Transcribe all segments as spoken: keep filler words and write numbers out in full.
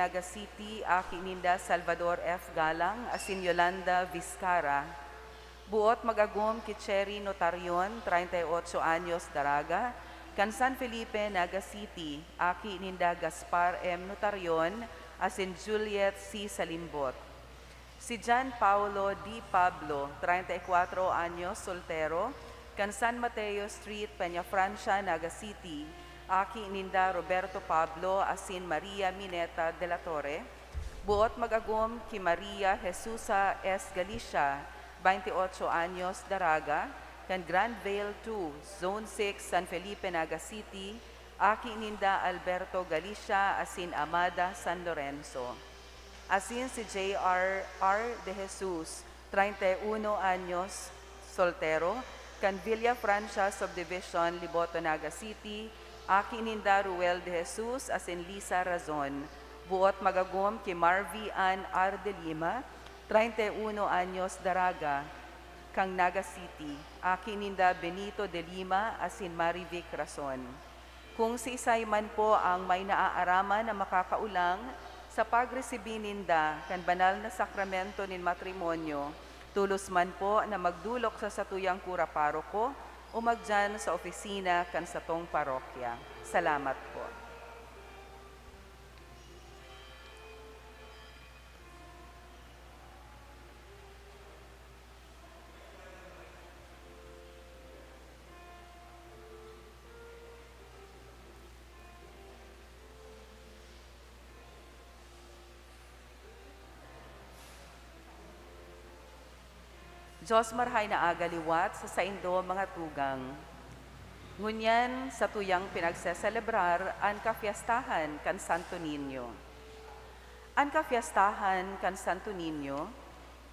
Naga City, aki ninda Salvador F. Galang asin Yolanda Vizcara. Buot mag-agom ki Cherry Notarion, treinta y ocho anyos, daraga, kan San Felipe, Naga City, aki ninda Gaspar M. Notarion asin Juliet C. Salimbot. Si John Paulo D. Pablo, treinta y cuatro anyos, soltero, kan San Mateo Street, Peñafrancia, Naga City, aki ninda Roberto Pablo asin Maria Mineta de la Torre. Buot mag-agom ki Maria Jesusa S. Galicia, baynte otso anyos, daraga, kan Grand Vale two, Zone six, San Felipe, Naga City, aki ninda Alberto Galicia asin Amada San Lorenzo. Asin si J R R De Jesus, treinta y uno anyos, soltero, kan Villa Francia Subdivision, Liboto, Naga City, aki ninda Ruel De Jesus asin Lisa Razon. Buot mag-agom ki Marvy Ann R. De Lima, treinta y uno anyos, daraga, kan Naga City, aki ninda Benito De Lima asin Marivic Razon. Kung siisay man po ang may naaaraman na makakaolang sa pagresibi ninda kan banal na sakramento nin matrimonyo, tolos man po na magdolok sa satuyang kura paroko o magdiyan sa opisina kan satong parokya. Salamat po. Dios, marahay na aga liwat sa saindo, mga tugang. Ngunyan, satuyang pinagseselebrar an kafiestahan kan Santo Niño. An kafiestahan kan Santo Niño,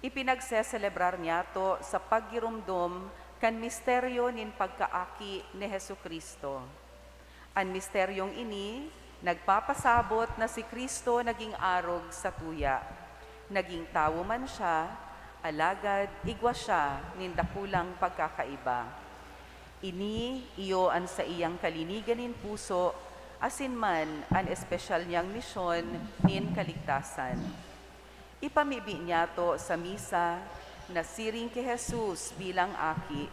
ipinagseselebrar niyato sa paggiromdom kan misteryo nin pagkaaki ni Jesu-Cristo. An misteryong ini nagpapasabot na si Cristo naging arog satuya. Naging tawo man siya, alagad igwa siya nin dakulang pagkakaiba. Ini iyo an saiyang kalinigan nin puso, asin man an espesyal niyang misyon nin kaligtasan. Ipamibi niyato sa misa na siring ki Jesus bilang Aki,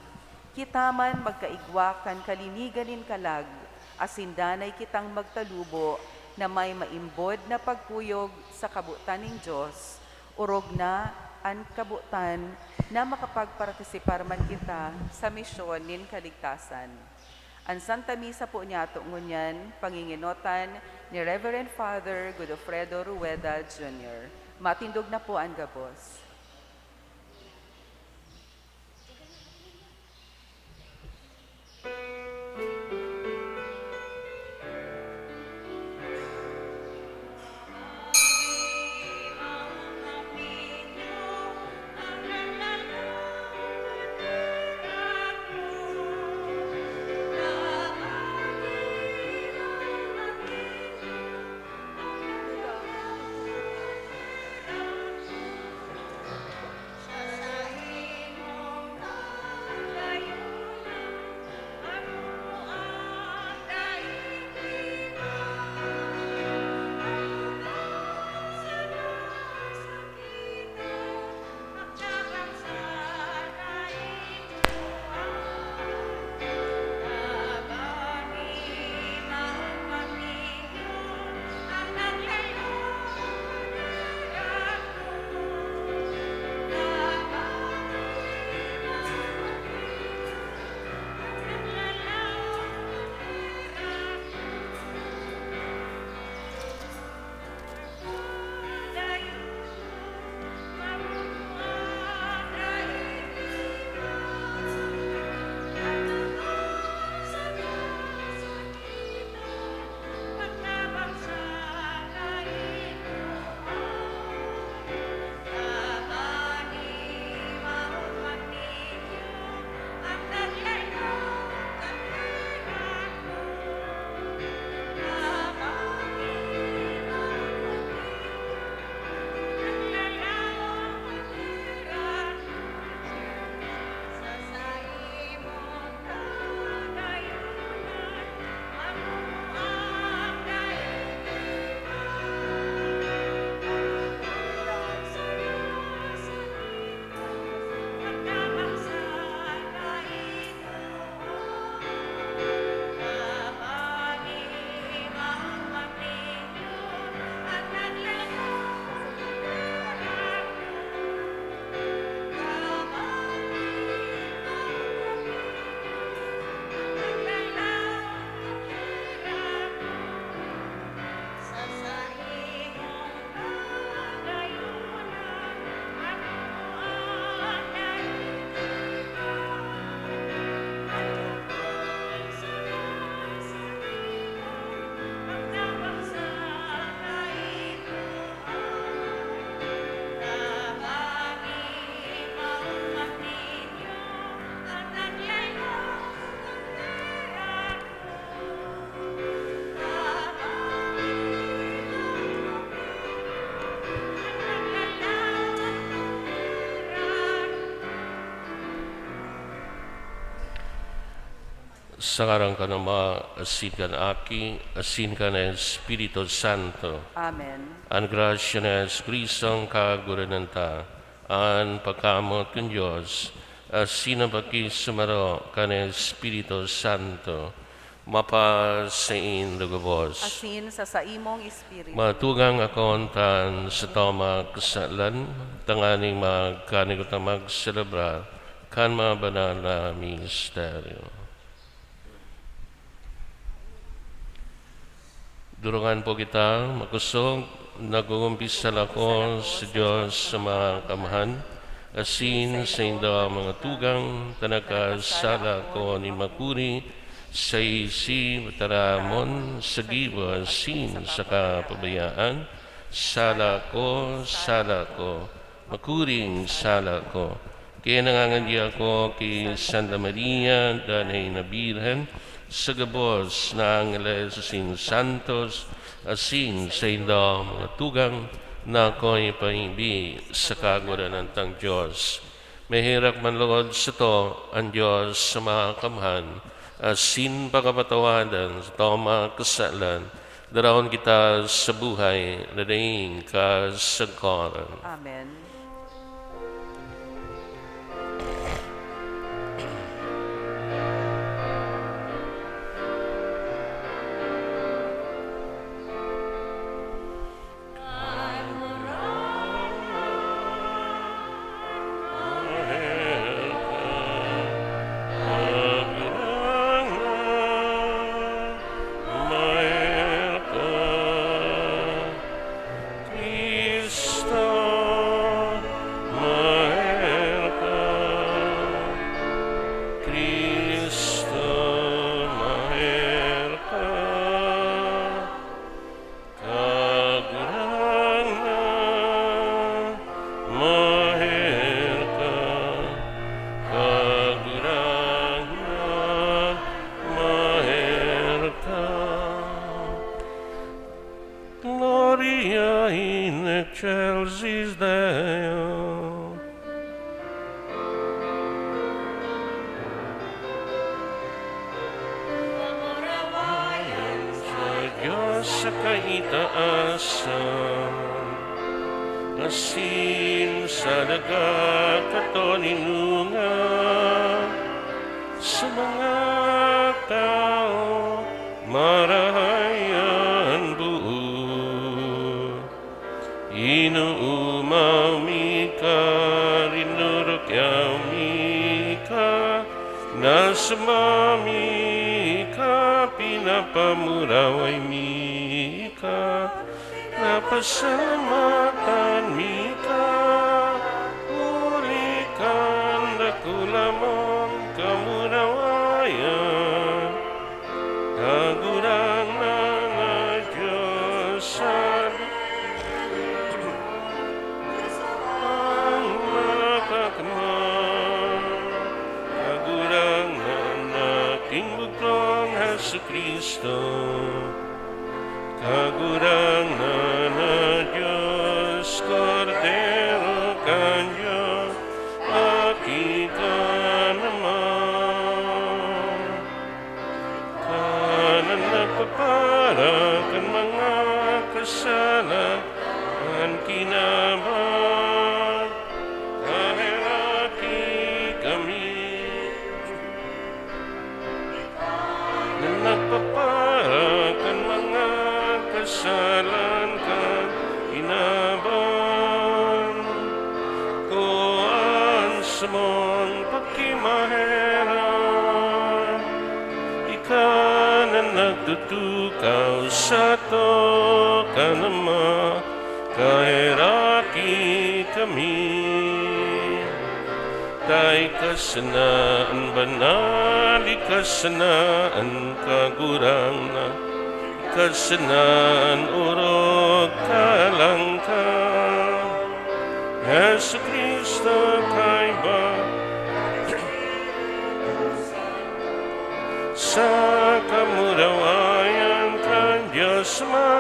kita man magkaigwa kan kalinigan nin kalag, asin danay kitang magtalubo na may maimbod na pagkuyog sa kabotan nin Dios, orog na an kabotan na makapagpartisipar man kita sa misyon nin kaligtasan. An Santa Misa po niyato ngunyan, pangingenotan ni Reverend Father Godofredo Rueda Junior. Matindog na po an gabos. Sa ngaran kan Ama, asin kan Aki, asin kan Espiritu Santo. Amen. An grasya ni Jesu-Cristo, an Kagurangnan ta, an pagkamoot kan Dios, asin an pakisumaro kan Espiritu Santo, mapasaindo gabos. Asin sa saimong espiritu. Matugang akon tan sa toma kasalan, tanganing magkanigot na magselebrar kan mga banal na misteryo. Durungan po kita, makosog. Nag-uumpisal ako sa Dios sa mga kamhan, asin saindo mga tugang, ta nagkasala ako nin makuri sa isip, taramon, sa gibo, asin sa kapabayaan. Sala ko, sala ko, makuring sala ko. Kaya nangangadi ako ki Santa Maria, Danay na Birhen, sa gabos na angeles asin santos, asin saindo mga tugang, na akoy paibi sa Kagurangnan tang Dios. Maherak man logod sato an Dios sa mga kamhan, asin pakapatawadan sato mga kasalan, daraon kita sa buhay na daing kasagkoran. Amen. Cristo, maherak ka. Cristo, maherak ka. Kagurangnan, maherak ka. Kagurangnan, maherak ka. Gloria in excelsis Deo. Sa Dios sa kaitaasan, asin sa daga katoninongan, sa mga tawo marahay an boot. Inoomaw mi ka, rinurukyaw mi ka, nasamba mi ka, pinapamuraway mi ka, pinapasalamatan mi ka, huli kan dakula mong kamurawayan. Kagurangnan na Dios sa ang makakamay. Kagurangnan na ating bugtong Jesu-Cristo. Kagurangnan na Dios, Kordero kan Dios, Aki kan Ama. Kan nagpapara kan mga kasalan, kan kinaban, kaheraki kami. Na nagpapara kan mga kasalan, kan kinaban, kuan sa mong pakimaherak. Ika na nagtutukaw sato kan Ama, kaheraki kami. Ta ika sana an banal, ika sana an Kagurangnan, ika sana an orog, kalang ka. Jesu-Cristo, kaiba sa kamurawayan kan Dios Ama.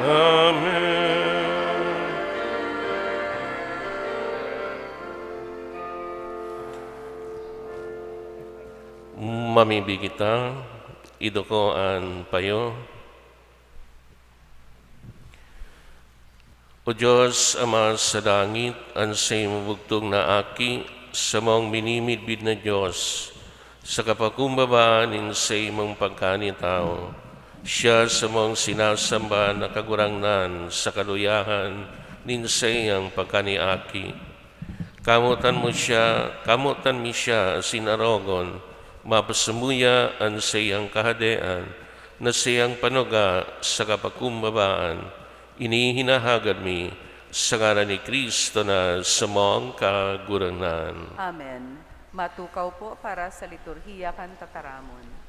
Amen. Mamibi kita, iduko an payo. O Dios, Ama sa langit, an saimong bugtong na Aki, samong minimidbid na Dios, sa kapakumbabaan nin saimong pagkanitawo. Siya samong sinasamba na Kagurangnan sa kaluyahan nin saiyang pagkaniaki. Kamotan mo siya, kamotan mi siya asin arogon, mapasumuya an saiyang kahadean, na saiyang panuga sa kapakumbabaan. Ini hinahagad mi sa ngaran ni Cristo na samong Kagurangnan. Amen. Matukaw po para sa liturhiya kan tataramon.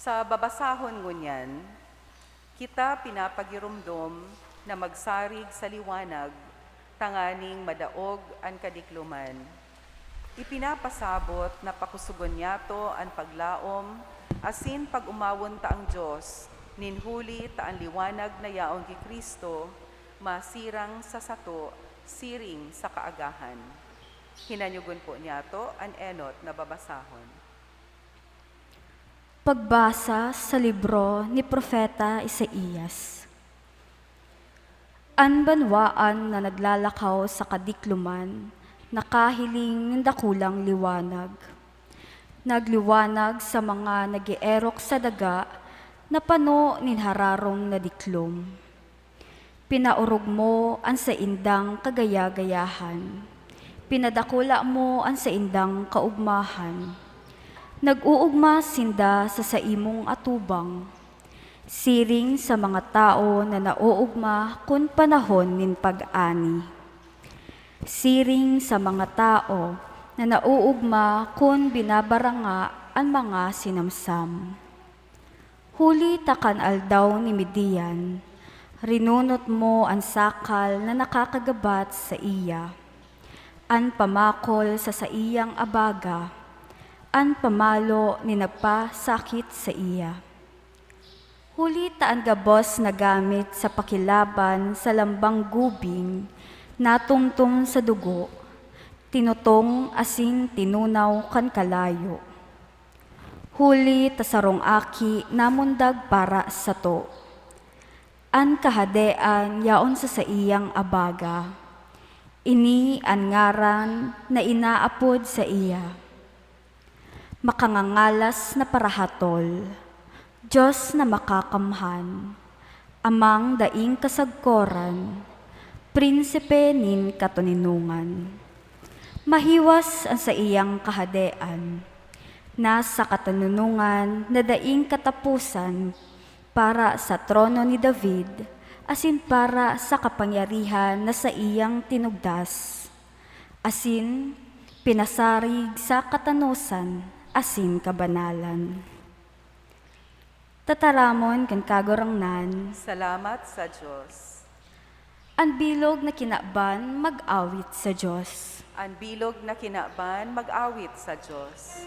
Sa babasahon ngunyan, kita pinapagiromdom na magsarig sa liwanag tanganing madaog an kadikloman. Ipinapasabot na pakusogon niyato an paglaom asin pag-omawon ta an Dios, nin huli ta an liwanag na yaon ki Cristo masirang sa sato siring sa kaagahan. Hinanyogon po niyato an enot na babasahon. Pagbasa sa libro ni Propeta Isaias. An banwaan na naglalakaw sa kadikloman nakahiling nin dakulang liwanag. Nagliwanag sa mga nag-eerok sa daga na pano nin hararom na diklom. Pinaorog mo an saindang kagaya-gayahan. Pinadakula mo an saindang kaogmahan. Nag-oogma sinda sa saimong atubang, siring sa mga tawo na naoogma kun panahon nin pag-ani. Siring sa mga tawo na naoogma kun binabaranga an mga sinamsam. Huli ta kan aldaw ni Midian, rinunot mo an sakal na nakakagabat saiya, an pamakol sa saiyang abaga, an pamalo nin nagpasakit saiya. Huli ta an gabos na gamit sa pakilaban sa lambang gubing natumtom sa dugo, tinutong asin tinunaw kan kalayo. Huli ta sarong aki namundag para sato, an kahadean yaon sa saiyang abaga. Ini an ngaran na inaapod saiya. Makangangalas na Parahatol, Dios na Makakamhan, Amang daing kasagkoran, Prinsipe nin katoninongan. Mahiwas an saiyang kahadean, nasa katoninongan na daing kataposan para sa trono ni David, asin para sa kapangyarihan na saiyang tinugdas, asin pinasarig sa katanosan asin kabanalan. Tataramon kan Kagurangnan. Salamat sa Dios. An bilog na kinaban, mag-awit sa Dios. An bilog na kinaban, mag-awit sa Dios.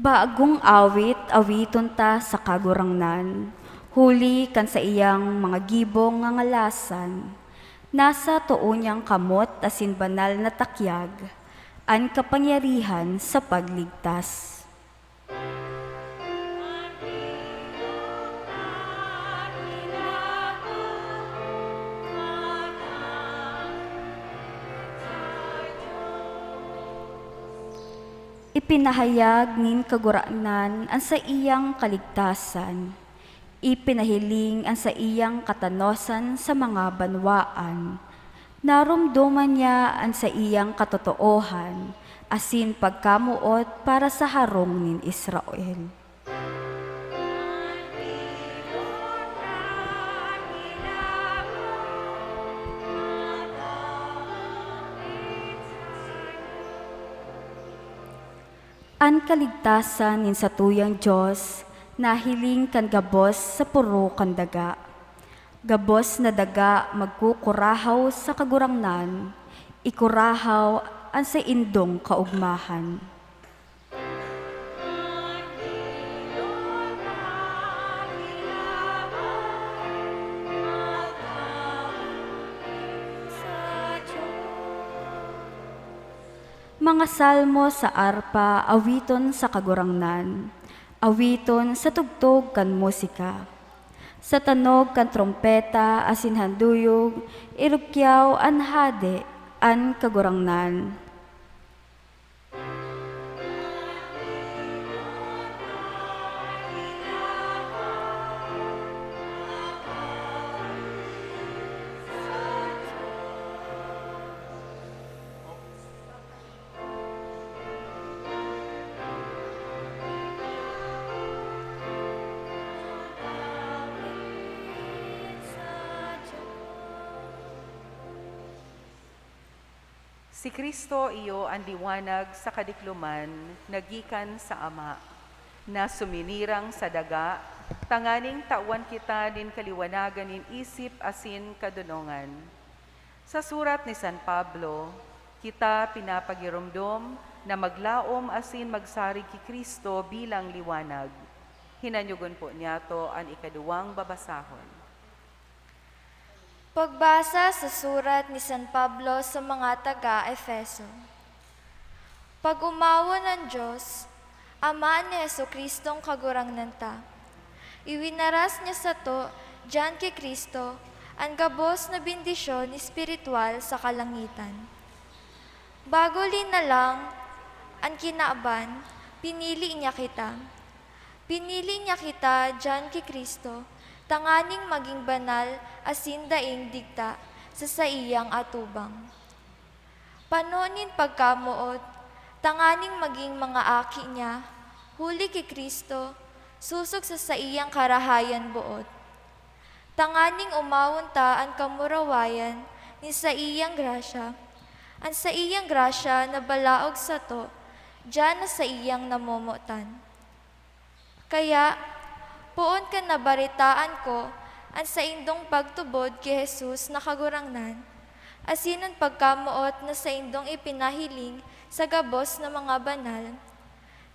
Bagong awit, awiton ta sa Kagurangnan, huli kan saiyang mga gibong ngangalasan. Nasa too niyang kamot asin banal na takyag an kapangyarihan sa pagligtas. Ipinahayag nin Kagurangnan an saiyang kaligtasan. Ipinahiling an saiyang katanosan sa mga banwaan. Naromdoman niya an saiyang katotoohan asin pagkamoot para sa harong nin Israel. An kaligtasan nin satuyang Dios nahiling kan gabos sa poro kan daga. Gabos na daga magkukurahaw sa Kagurangnan, ikurahaw an saindong kaogmahan. Mga salmo sa arpa, awiton sa Kagurangnan, awiton sa tugtog kan musika. Sa tanog kan trompeta asin handuyog, irukyaw an Hade, an Kagurangnan. Si Cristo iyo an liwanag sa kadikloman na gikan sa Ama, na suminirang sa daga, tanganing tawan kita nin kaliwanagan nin isip asin kadonongan. Sa surat ni San Pablo, kita pinapagiromdom na maglaom asin magsarig ki Cristo bilang liwanag. Hinanyogon po niyato an ikaduwang babasahon. Pagbasa sa surat ni San Pablo sa mga taga Efeso. Pag-omawon an Dios, Ama ni Jesu-Cristong Kagurangnan ta. Iwinaras niya sato, diyan ki Cristo, an gabos na bendisyon espiritual sa kalangitan. Bago linalang an kinaban, pinili niya kita. Pinili niya kita diyan ki Cristo, tanganing magin banal asin daing digta sa saiyang atubang. Pano nin pagkamoot, tanganing magin mga aki niya, huli ki Cristo, sosog sa saiyang karahayan boot. Tanganing omawon ta an kamurawayan nin saiyang grasya, an saiyang grasya na balaog sato, diyan na saiyang namomotan. Kaya, poon kan nabaretaan ko an saindong pagtubod ki Jesus na Kagurangnan, asin an pagkamoot na saindong ipinahiling sa gabos na mga banal,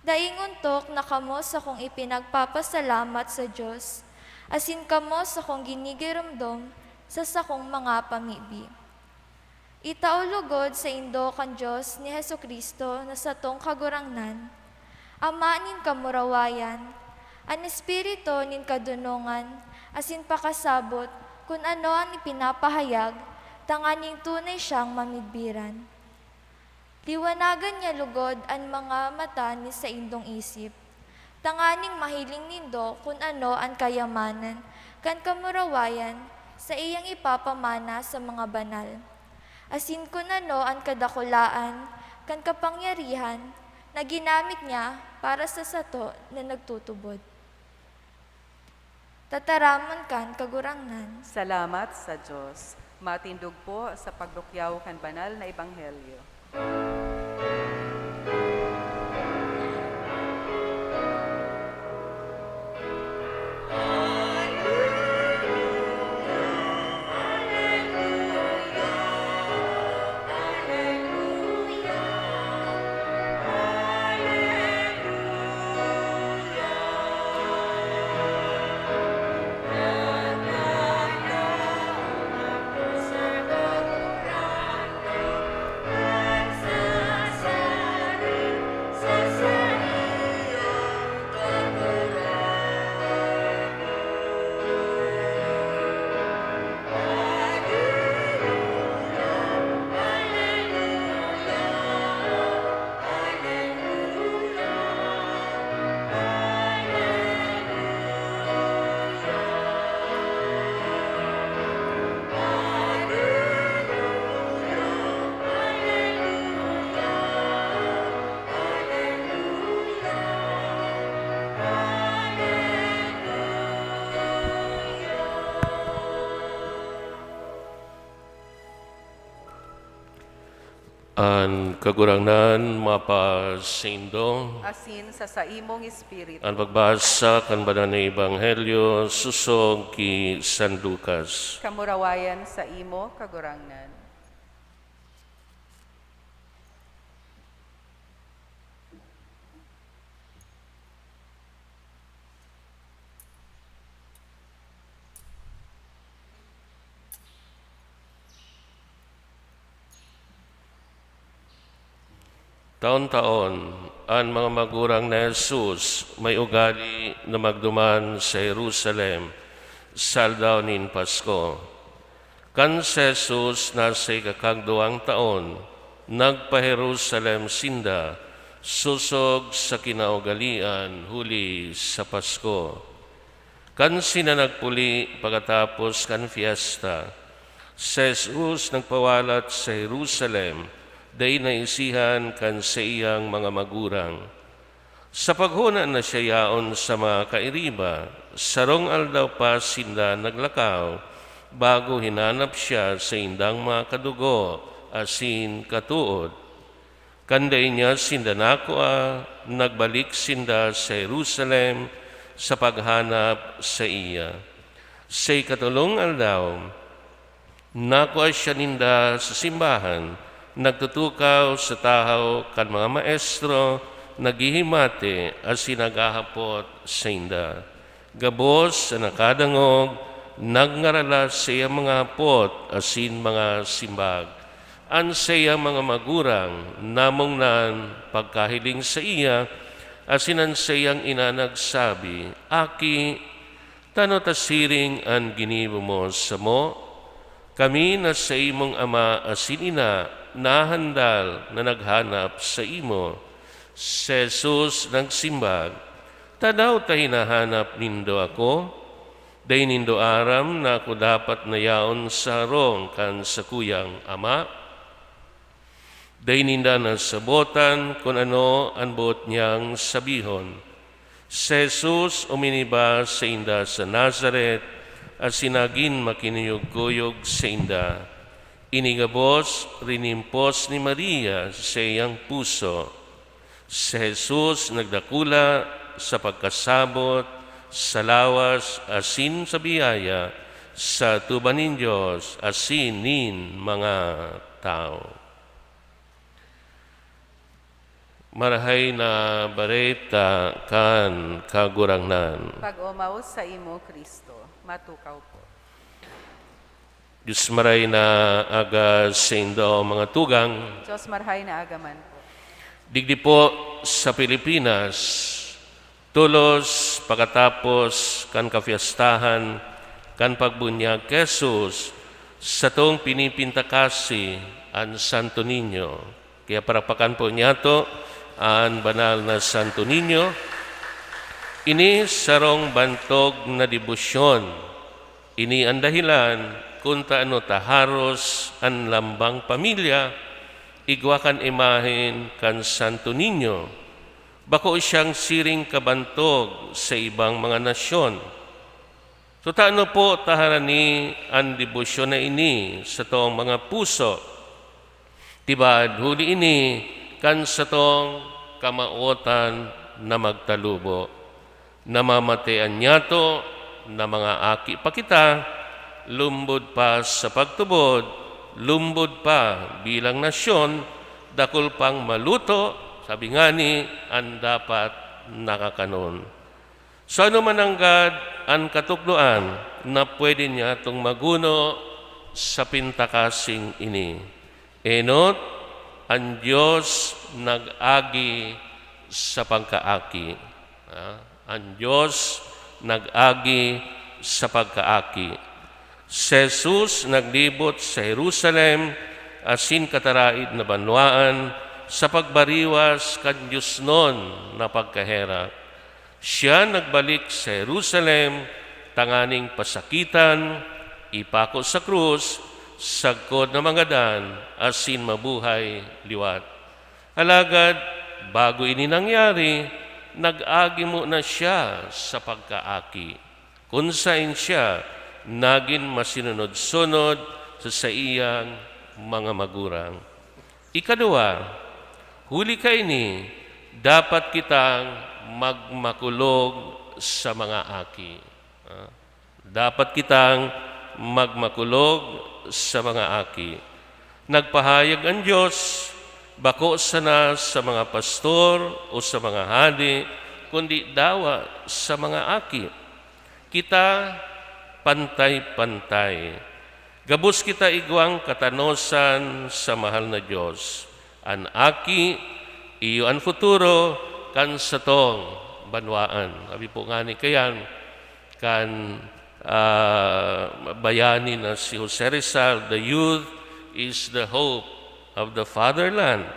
daing ontok na kamo sakong ipinagpapasalamat sa Dios, asin kamo sakong ginigiromdom sa sakong mga pamibi. Itao logod saindo kan Dios ni Jesu-Cristo na satong Kagurangnan, Ama nin kamurawayan, an Espiritu nin kadonongan asin pakasabot kun ano an ipinapahayag, tanganing tunay siyang mamidbiran. Liwanagan niya logod an mga mata ni saindong isip, tanganing mahiling nindo kun ano an kayamanan kan kamurawayan sa iyang ipapamana sa mga banal, asin kun ano an kadakulaan kan kapangyarihan na ginamit niya para sa sato na nagtutubod. Tataramon kan Kagurangnan. Salamat sa Dios. Matindog po sa pagrukyaw kan banal na ebanghelyo. An Kagurangnan mapasaindo. Asin sa saimong espiritu. An pagbasa kan Banal na Ebanghelyo sosog ki San Lucas. Kamurawayan sa imo, Kagurangnan. Taon-taon, an mga magurang ni Jesus may ugali na magduman sa Jerusalem sa aldaw nin Pasko. Kan si Jesus nasa ikakagduwang taon, nagpa-Jerusalem sinda sosog sa kinaugalian huli sa Pasko. Kan sinda nagpuli pakatapos kan fiesta, si Jesus nagpawalat sa Jerusalem, dai naisihan kan saiyang mga magurang. Sa paghona na siya yaon sa mga kairiba, sarong aldaw pa sinda naglakaw, bago hinanap siya saindang mga kadugo asin katood. Kan dai niya sinda nakua, nagbalik sinda sa Jerusalem sa paghanap saiya. Sa ikatolong aldaw, nakua siya ninda sa simbahan, nagtutukaw sa tahaw kan mga maestro, naghihimati asin naghahapot sainda. Gabos an nakadangog, nagngarala sa saiyang mga hapot asin mga simbag. An saiyang mga magurang namongnan pagkahiling saiya, asin an saiyang ina nagsabi, "Aki, tano ta siring an ginibo mo samo? Kami na saimong ama asin ina nahandal na naghanap saimo." Si Jesus nagsimbag, "Tadaw ta hinahanap nindo ako? Dai nindo aram na ako dapat na yaon sa harong kan sakuyang Ama?" Dai ninda nasabotan kun ano an boot niyang sabihon. Si Jesus uminiba sainda sa Nazaret asin nagin makinuyog-kuyog sainda. Ini gabos rinimpos ni Maria sa saiyang puso. Si Jesus nagdakula sa pagkasabot, sa lawas, asin sa biyaya sa atuban nin Dios asin nin mga tawo. Marahay na Bareta kan Kagurangnan. Pag-omaw saimo, Cristo. Matukaw po. Dios maray na aga saindo, mga tugang. Dios marahay na aga man po. Digdi po sa Pilipinas, tolos pakatapos kan kapiestahan kan pagbunyag ki Jesus, satong pinipintakasi an Santo Niño. Kaya palakpakan po niyato an banal na Santo Niño. Ini sarong bantog na debosyon. Ini an dahelan kun taano ta haros an lambang pamilya igwa kan imahen kan Santo Niño. Bako siyang siring kabantog sa ibang mga nasyon. So, tano po ta harani an debosyon na ini sa satong mga puso? Tibaad huli ini kan satong kamawotan na magtalubo. Namamatean niyato na mga aki pa kita, lumbod pa sa pagtubod, lumbod pa bilang nasyon, dakul pang maluto, sabi ngani, an dapat nakakanon. So, ano man nanggad an katukdoan na pwede niyatong maguno sa pintakasing ini? Enot, an Dios nag-agi sa pagkaaki. Ah, an Dios nag-agi sa pagkaaki. Si Jesus naglibot sa Jerusalem asin kataraid na banwaan sa pagbariwas kan diosnon na pagkaherak. Siya nagbalik sa Jerusalem tanganing pasakitan, ipako sa krus, sagkod na mangadan, asin mabuhay liwat. Alagad, bago ini nangyari, nag-agi muna siya sa pagkaaki, kun saen siya nagin masinunod-sunod sa saiyang mga magurang. Ikaduwa, huli kaini, dapat kitang magmakulog sa mga aki. Ah, dapat kitang magmakulog sa mga aki. Nagpahayag an Dios, bako sana sa mga pastor o sa mga hade, kundi dawa sa mga aki. Kita pantay-pantay. Gabos kita igwang katanosan sa mahal na Dios. An aki, iyo an futuro kan satong banwaan. Sabi po ngani kayan kan, ah, bayani na si Jose Rizal, "The youth is the hope of the fatherland."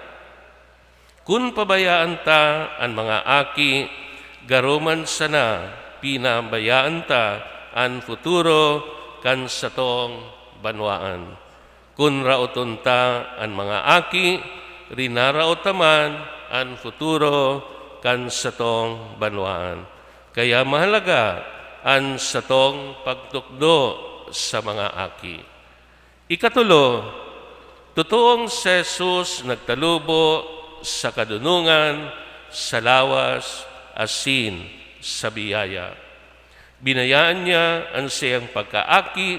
Kun pabayaan ta an mga aki, garo man sana pinabayaan ta an futuro kan satong banwaan. Kun raoton ta an mga aki, rinaraot ta man an futuro kan satong banwaan. Kaya mahalaga an satong pagtukdo sa mga aki. Ikatulo, totoong si Jesus nagtalubo sa kadunongan, sa lawas, asin sa biyaya. Binayaan niya an saiyang pagkaaki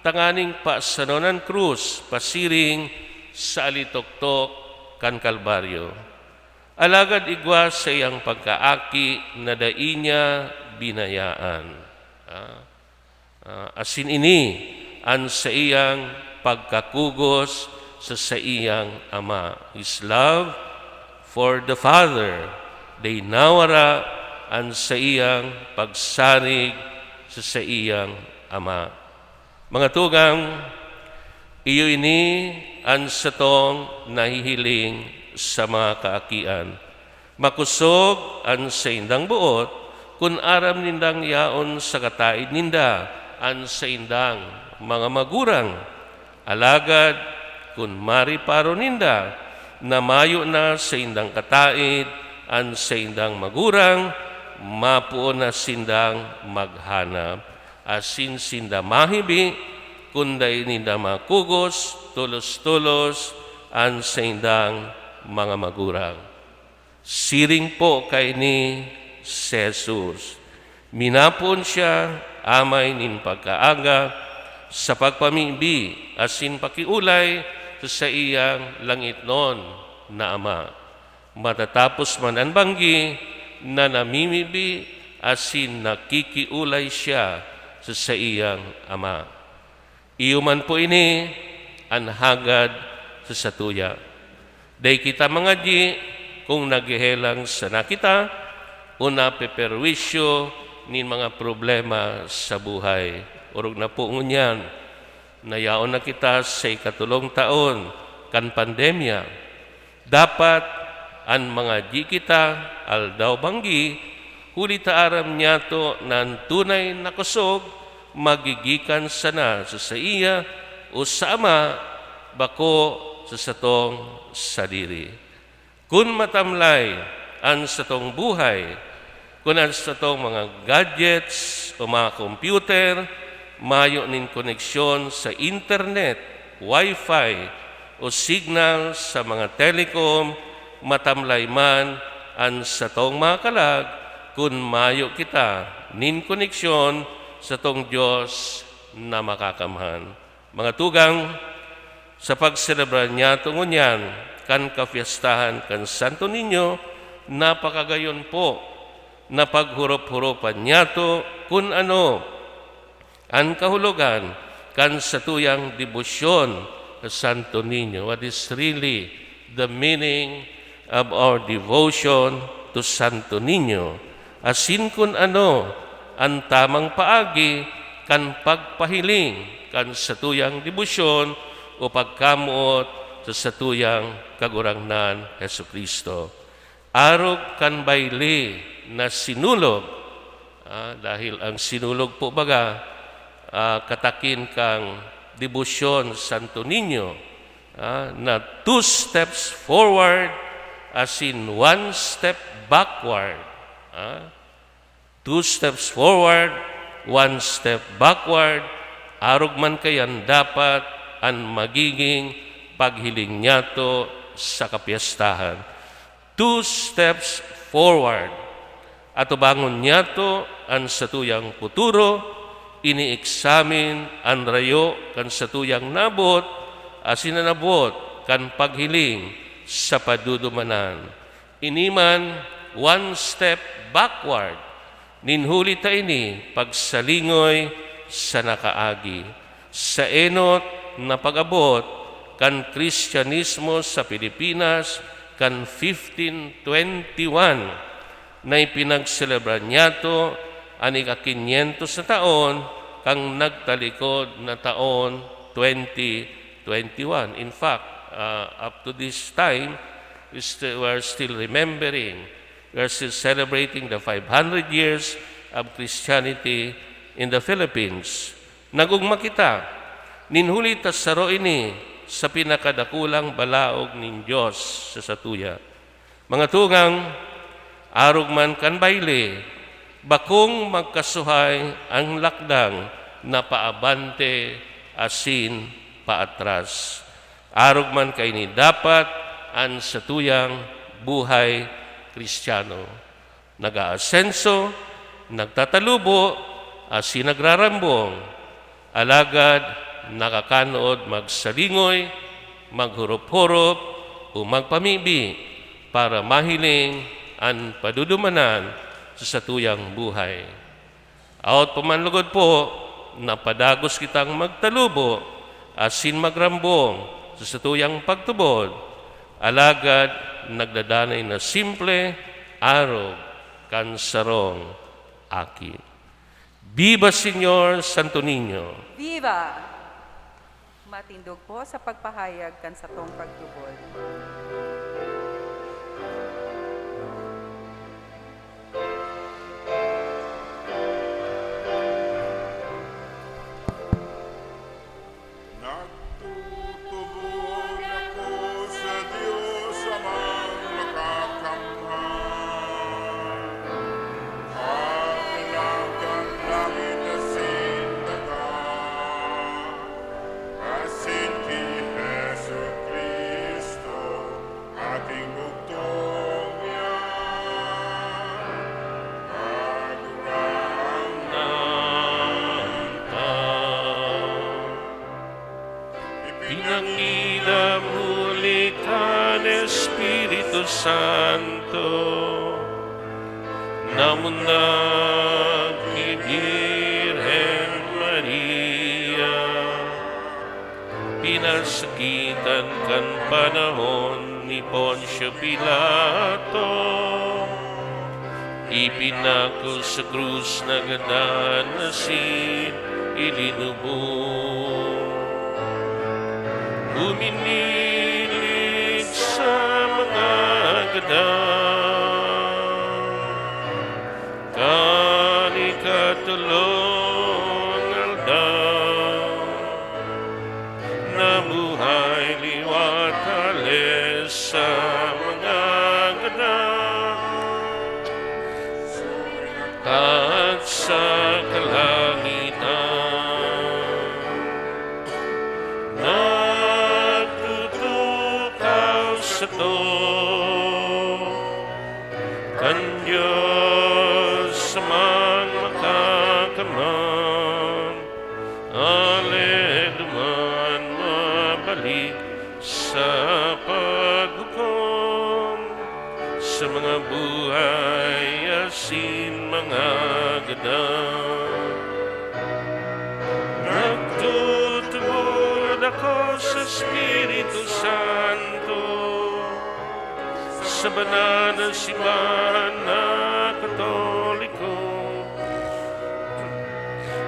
tanganing pasanon an krus pasiring sa alitoktok kan Kalbaryo. Alagad igwa saiyang pagkaaki na dai niya binayaan. Ah, ah, asin ini an saiyang pagkakugos sa saiyang Ama, his love for the Father. Dai nawara an saiyang pagsarig sa saiyang Ama. Mga tugang, iyo ini an satong nahihiling sa mga kaakian. Makosog an saindang boot kun aram nindang yaon sa kataed ninda an saindang mga magurang. Alagad kun mareparo ninda na mayo na saindang kataed an saindang magurang, mapoon na sindang maghanap, asin sinda mahibi kun dai ninda makugos tolos-tolos an saindang mga magurang. Siring po kaini si Jesus. Minapoon siya amay nin pagkaaga sa pagpamibi asin pakiolay sa saiyang langitnon na Ama. Matatapos man an banggi na namimibi asin nakikiolay siya sa saiyang Ama. Iyo man po ini an hagad sa satuya. Dai kita mangadyi kun naghehelang sana kita o napeperwisyo nin mga problema sa buhay. Orog na po ngunyan, nayaon na kita sa ikatulong taon kan pandemya. Dapat an mangadyi kita aldaw banggi, huli ta aram nyato na an tunay na kosog magigikan sana sa saiya o sa Ama, bako sa satong sadiri. Kun matamlay an satong buhay, kun an satong mga gadgets o mga computer mayo nin koneksyon sa internet, wifi, o signal sa mga telecom, matamlay man an satong mga kalag kun mayo kita nin koneksyon satong Dios na Makakamhan. Mga tugang, sa pagselebrar nyato ngunyan kan kapyestahan kan Santo Niño, napakagayon po na paghurop-huropan nyato kun ano an kahulogan kan satuyang debosyon sa Santo Niño. What is really the meaning of our devotion to Santo Niño? Asin kun ano an tamang paagi kan pagpahiling kan satuyang debosyon o pagkamoot sa satuyang Kagurangnan Jesu-Cristo. Arog kan bayle na sinulog, ah, dahil ang sinulog po baga, ah, katakin kan debosyon Santo Niño, ah, na two steps forward asin one step backward. Ah, two steps forward, one step backward, arog man kayan dapat an magiging paghiling nyato sa kapyestahan. Two steps forward. Atubangon niyato an satuyang futuro, ini-eksamin an rayo kan satuyang naabot asin an abot kan paghiling sa padudumanan. Ini man, one step backward. Nin huli ta ini pagsalingoy sa nakaagi. Sa enot na pag-abot kan Kristiyanismo sa Pilipinas kan fifteen twenty-one, na ipinagselebra niyato an ika-kinyentos na taon kan nagtalikod na taon twenty twenty-one. In fact, uh, up to this time, we sti-, we are still remembering, we are still celebrating the five hundred years of Christianity in the Philippines. Nag-ogma kita, nin huli ta saro ini sa pinakadakulang balaog nin Dios sa satuya. Mga tugang, arog man kan bayle, bakong magkasuhay an lakdang na paabante asin paatras. Arog man kaini dapat an satuyang buhay Kristiyano. Nag-aasenso, nagtatalubo, asin nagrarambong. Alagad nakakanood magsalingoy, maghurop-hurop, o magpamibi para mahiling an padudumanan sa satuyang buhay. Awot pa man lugod po, napadagos kitang magtalubo asin magrambong sa satuyang pagtubod, alagad nagdadanay na simple, arog kan sarong aki. Viva Señor Santo Niño! Viva! Matindog po sa pagpahayag kan satong pagtubod. Nagtutubod ako sa Dios Amang Makakamhan, Amahan kan langit asin daga, asin ki Jesu-Cristo, aking bugtong niya, Kagurangnan ta. Ipinangidam huli kan Espiritu Santo, namundag ki Birhen Maria, pinasakitan kan panahon ni Poncio Pilato, ipinako sa krus, nagadan asin ilinubong. Huminiling sa mga gadan. Kan ikatolong aldaw, nabuhay liwat hale sa mga gadan, at sa kalangitan nagtutukaw sato kan Dios Amang Makakamhan. Hale duman mabalik sa paghukom sa mga buhay asin mga gadan. Nagtutubod ako sa Espiritu Santo, sa banal na simbahan na Katoliko,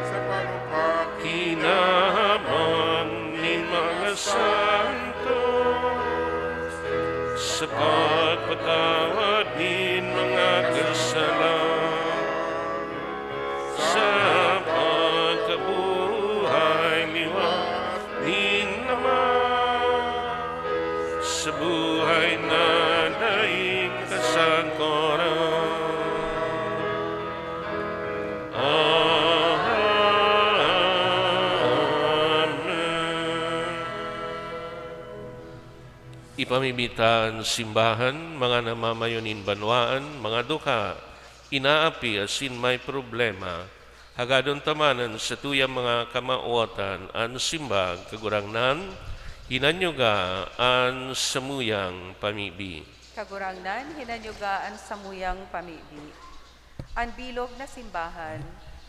sa pagpapakinabangan nin mga santo, sa pagpatawad nin mga kasalan, sa pagkabuhay liwat nin Ama, sa buhay na daing kasangkoran. Amen. Pamibitan simbahan, mga namamayo nin banwaan, mga dukha, inaapi asin may problema, hagadon ta man an satuyang mga kamawotan, an simbag, Kagurangnan, hinanyuga an samuyang pamibi. Kagurangnan, hinanyuga an samuyang pamibi. An bilog na simbahan,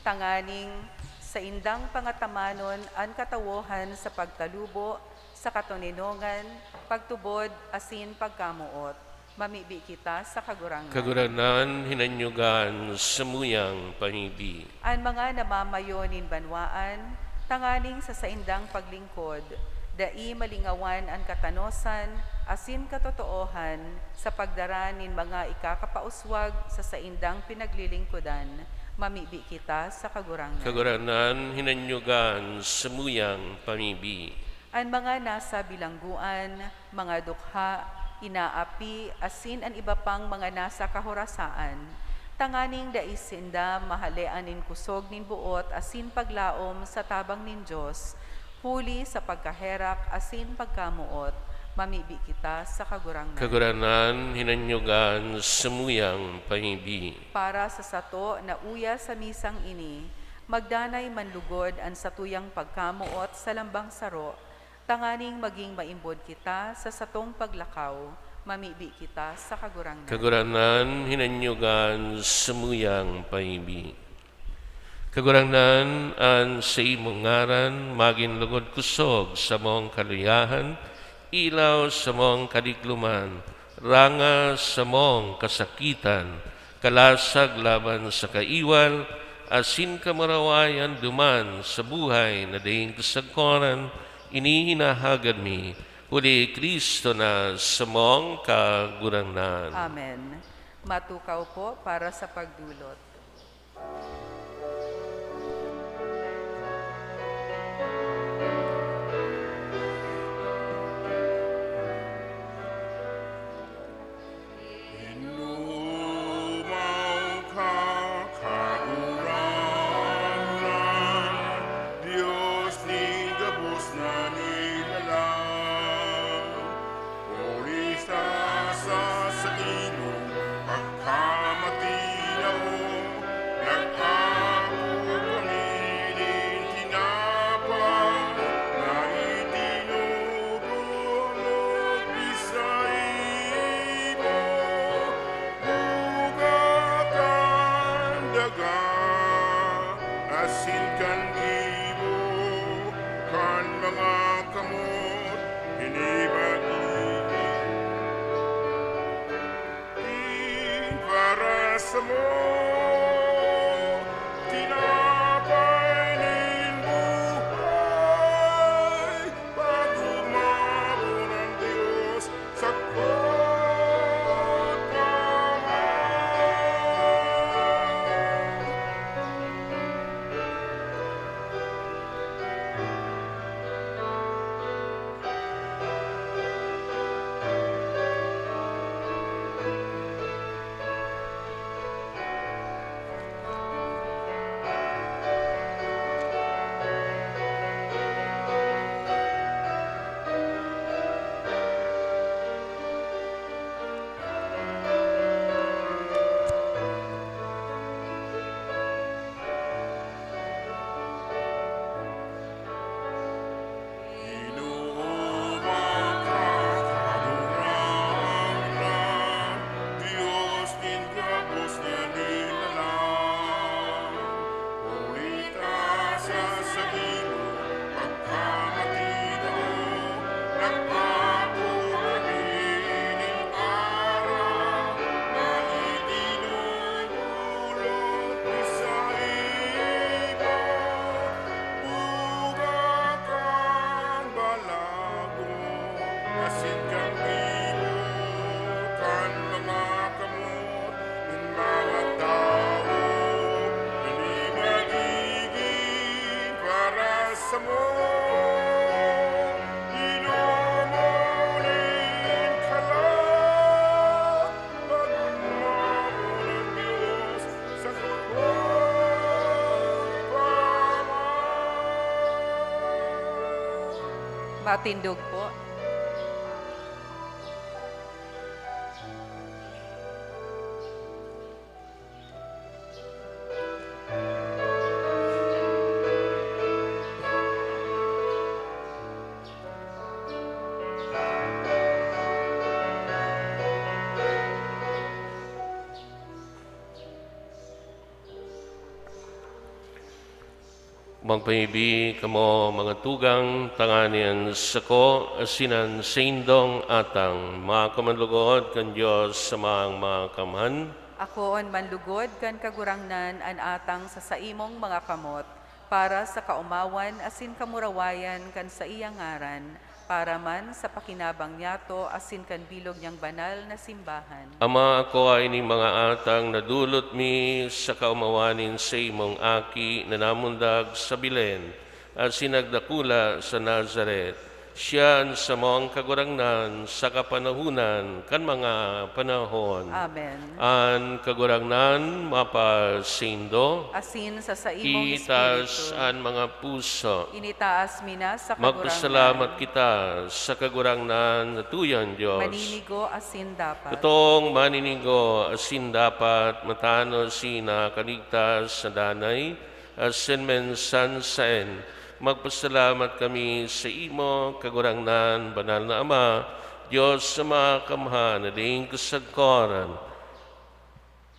tanganing saindang pangatamanon an katawohan sa pagtalubo, sa katoninongan, pagtubod, asin pagkamoot. Mamibi kita sa Kagurangnan. Kagurangnan, hinanyuga an samuyang pamibi. An mga namamayo nin banwaan, tanganing sa saindang paglingkod, dai malingawan an katanosan asin katotoohan sa pagdara nin mga ikakapauswag sa saindang pinaglilingkodan, mamibi kita sa Kagurangnan. Kagurangnan, hinanyuga an samuyang pamibi. An mga nasa bilanggoan, mga dukha, inaapi, asin an iba pang mga nasa kahorasaan, tanganing dai sinda mahalean nin kusog nin boot asin paglaom sa tabang nin Dios, huli sa pagkaherak asin pagkamoot, mamibi kita sa Kagurangnan. Kagurangnan, hinanyuga an samuyang pamibi. Para sa sato na uya sa misang ini, magdanay man lugod an satuyang pagkamoot sa lambang saro, tanganing magin maimbod kita sa satong paglakaw, mamibi kita sa Kagurangnan. Kagurangnan, hinanyuga an samuyang pamibi. Kagurangnan, an saimong ngaran magin lugod kusog samong kaluyahan, ilaw samong kadigloman, ranga samong kasakitan, kalasag laban sa kaiwal, asin kamurawayan duman sa buhay na daing kasagkoran, ini hinahagad mi, huli ki Cristo na samong Kagurangnan. Amen. Matukaw po para sa pagdulot. Inomaw ka, Kagurangnan, Dios nin gabos na nilalang. Huli ta sa saimong pagkamatinaw, nag-apo kami nin tinapay na itinubod mi saimo. Buga kan daga, asin kan gibo, kan mga kamot, ini magigin para samo, tinapay nin buhay. Pag-umabon an Dios, sakot pa man. Buga kan balaog, asin kan gibo kan mga kamot nin mga tawo, ini magigin para samo. Inomon nin kalag, pag-umabon an Dios, sakot pa man. Matindog po. Magpahibi kamo, mga tugang, tanganing an sako asin an saindong atang makamanlugod kan Dios sa Amang Makamhan. Akoon manlugod kan Kagurangnan an atang sa saimong mga kamot, para sa kaomawan asin kamurawayan kan saiyang ngaran, para man sa pakinabang niyato asin kan bilog niyang banal na simbahan. Ama, akoa ining mga atang nadulot mi sa kaomawan nin saimong Aki na namundag sa Belen asin nagdakula sa Nazaret. Siya an samong Kagurangnan sa kapanahonan kan mga panahon. Amen. An Kagurangnan mapasaindo. Asin sa saimong Itaas espiritu. An mga puso. Initaas mi na sa Kagurangnan. Magpasalamat kita sa Kagurangnan na tuyang Dios. Maninigo asin dapat. Totoong maninigo asin dapat, matanos si nakaligtas sa danay asin minsan saen. Magpasalamat kami sa imo, Kagurangnan, Banal na Ama, Dios na Makamhan, na daing kasagkoran.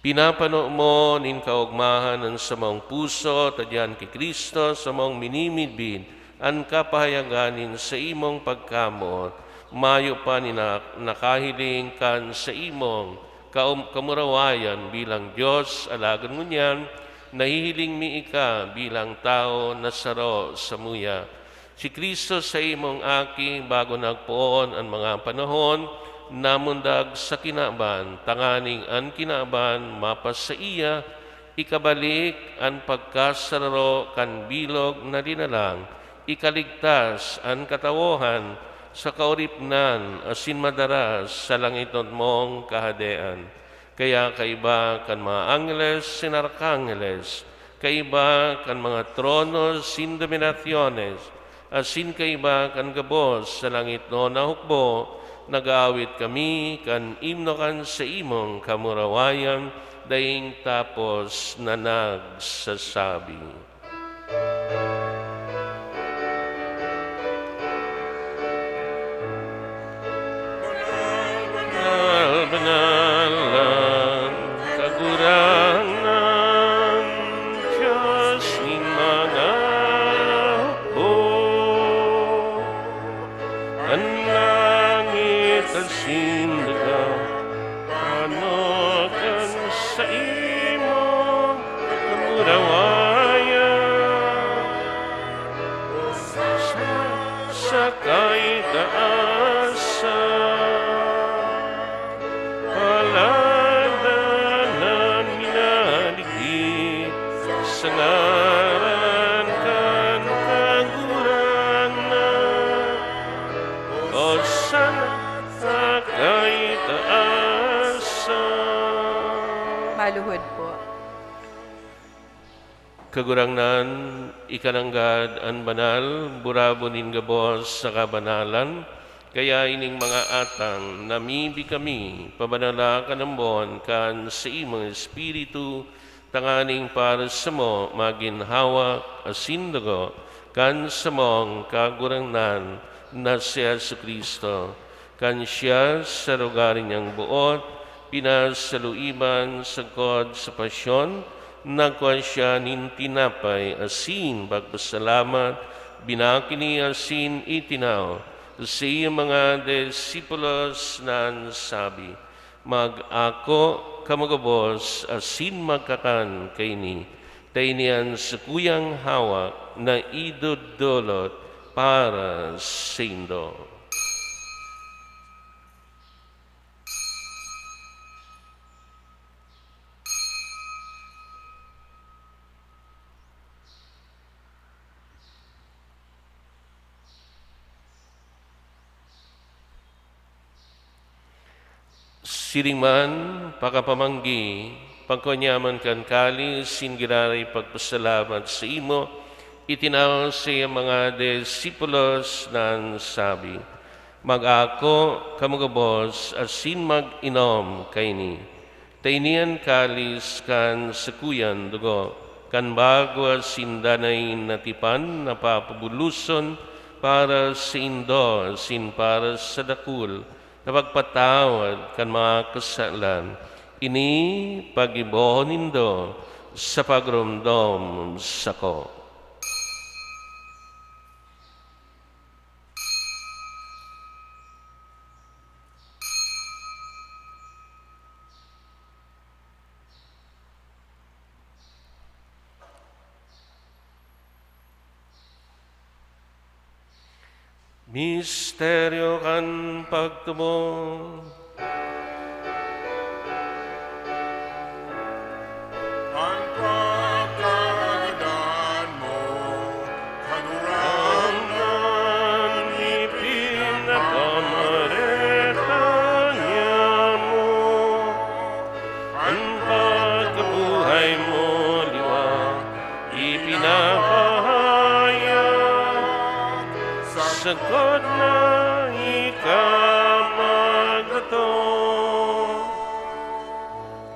Pinapano mo nin kaogmahan an samong puso, ta diyan ki Cristo samong minimidbid an kapahayagan nin saimong pagkamoot. Mayo pa nin na-, nakahiling kan saimong kaum-, kamurawayan bilang Dios, alagad ngunyan, nahihiling mi ika bilang tawo na saro samuya. Si Cristo, saimong Aki, bago nagpoon an mga panahon, namundag sa kinaban, tanganing an kinaban mapasaiya, ikabalik an pagkasararo kan bilog na linalang, ikaligtas an katawohan sa kaoripnan asin madara sa langit mong kahadean. Kaya kaiba kan mga angheles asin arkangeles, kaiba kan mga trono asin dominasyones, asin kaiba kan gabos sa langit na hukbo, nag-aawit kami kan imno kan saimong kamurawayan daing tapos na nagsasabi. Banal, banal an Kagurangnan, Dios nin mga hukbo. An langit asin daga, pano kan saimong kamurawayan. Sa kaitaasan, paladan an minadigdi sa ngaran kan Kagurangnan. Hosanna sa kaitaasan. Maluhod po. Kagurangnan, ika nanggad an banal, burabon nin gabos sa kabanalan, kaya ining mga atang namibi kami, pabanala kan ambon kan saimong Espiritu, tanganing para samo magin hawak asin dugo kan samong Kagurangnan na si Jesu-Cristo. Kan siya sa lugar niyang boot pinasaluiban sagkod sa pasyon, nagkua siya nin tinapay asin pagpasalamat, binakini asin itinaw sa iyang mga disipulos na sabi, "Mag-ako kamo gabos asin magkakan kaini, ta ini an sakuyang hawak na idodolot para saindo." Siring man, pakapamanggi, pagkua niya man kan kalis, asin giraray pagpasalamat sa imo, itinaw sa iyang mga disipulos na sabi, "Mag-ako kamo gabos asin mag-inom kaini. Ta ini an kalis kan sakuyang dugo, kan bago asin danay na tipan na papabuloson para saindo asin para sa dakul, na pagpatawad kan mga kasalan. Ini paggibohon nindo sa pagromdom sako." Misteryo kan pagtubod. An pagkagadan mo, Kagurangnan, ipinapamareta niamo. An pagkabuhay mo liwat ipinapahayag, sagkod na ika magdatong.